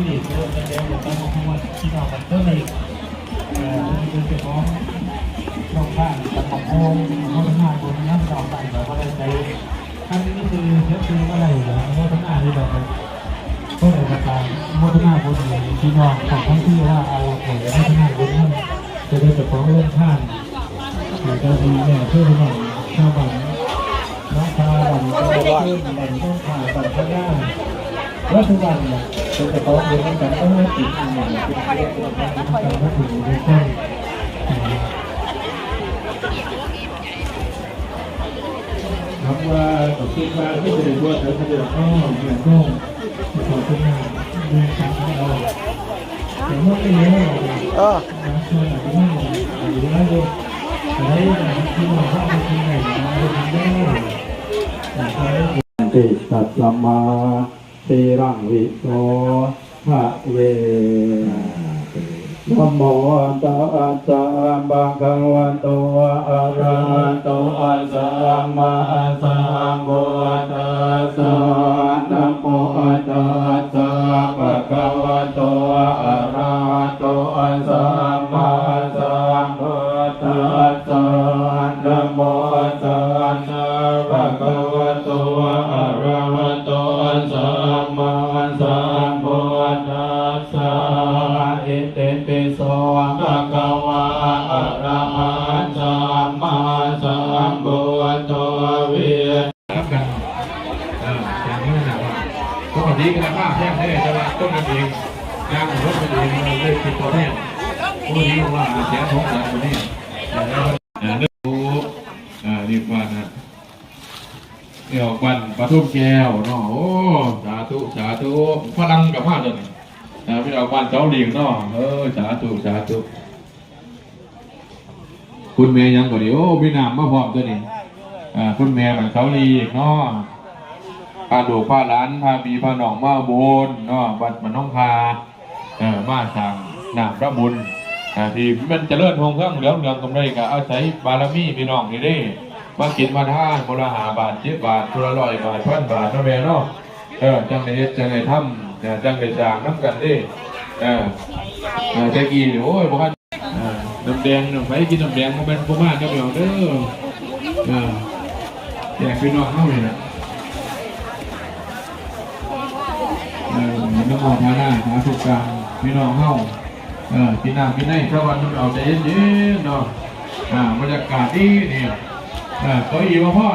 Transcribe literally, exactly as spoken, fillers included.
นี่คือจะเป็นแบบต้องมาพูดที่เราแบบก็เลยเอ่อเป็นเจ้าของโรงทานกับของโฮมโฮมทานบนน้ำดอกไม้แบบว่าได้ใจอันนี้คือเพื่อคืออะไรเหรอโฮมทานนี่แบบก็เลยประกาศโฮมทานบนเลยพี่น้องของทั้งที่ว่าเอาผลโฮมทานบนนั้นจะได้เจ้าของโรงทานหรือจะมีแม่เพื่อนพี่น้องชาวบ้าน น้องพาบันเจ้าขึ้นบันต้องพาบันพระหน้ารัฐบาลเนี่ยเป็นกระเป๋าเงินกันต้องไม่ติดอีกเนี่ยเป็นเรื่องของการทำให้ถึงในต้น คำว่าตกคิดว่าที่จะได้บวชแล้วเขาจะต้องเรียนต้องขอบคุณงานเรียนการของเราแต่เมื่อไม่เยอะเรา เออ บางคนอาจจะไม่หมดหรือว่าโยมอะไรอย่างที่เราว่าเป็นคนไหนมาเป็นได้ ติตัสมา ติรังวิโส ทะเว นะโมตัสสะ ภะคะวะโต อะระหะโต สัมมาสัมพุทธัสสะ นะโมตัสสะ ภะคะวะโต อะระหะโต สัมมาสัมพุทธัสสะ นะโมตัสสะ ภะคะวะโต อะระหะโต สัมมาสัมพุทธัสสะ อิติปิโส ภะคะวะ อะระหะ สัมมาสัมพุทโธ วิรับกัน เออ อย่างนี้นะว่าปกติก็ราคาแพงแท้ แต่ว่าต้นกันเอง ยางรถกันเอง เลยติดต่อแพง ปกติว่าแสนสองแสนกว่านี่ เออ เออ เรื่อง อ่า นี่ว่านะ นี่ออกบ้านปทุมแก้วเนาะ โอ้ สาธุ สาธุ ฝรั่งกับมาตัวนี้ อ่า พี่ออกบ้านเสาหลีกเนาะ เออ สาธุ สาธุ คุณแม่ยังก็ดี โอ้ มีน้ำมาพร้อมตัวนี้ อ่า คุณแม่บ้านเสาหลีกเนาะ พาลูกพาหลาน พาพี่พาน้องมาบนเนาะ วัดบ้านหนองคา เออ มาสร้างน้ำพระบุญ อ่า ที่มันเจริญรุ่งเรือง เหลืองเรืองกำไร ก็อาศัยบารมีพี่น้องนี่เด้ มากินมาทาน คนละห้าบาท สิบบาท คนละร้อยบาท พันบาท เนาะแม่เนาะ เออ จังได้เฮ็ด จังได้ทำ เออ จังได้สร้างนำกันเด้ เออ เออ แต่กี้นี่ โอ้ย บ่คัน เออ น้ำแดง น้ำ ไผกินน้ำแดง บ่แม่นบ่มาเด้อพี่น้องเด้อ เออ แจกพี่น้องเฮานี่ล่ะ เออ น้ำหมอกมาหน้า หาสุกกลาง พี่น้องเฮา เออ กินน้ำกินใน ชาวบ้านมันเอาใจเย็นๆเนาะ อ่า บรรยากาศดีนี่ เออ เก้าอี้บ่พอ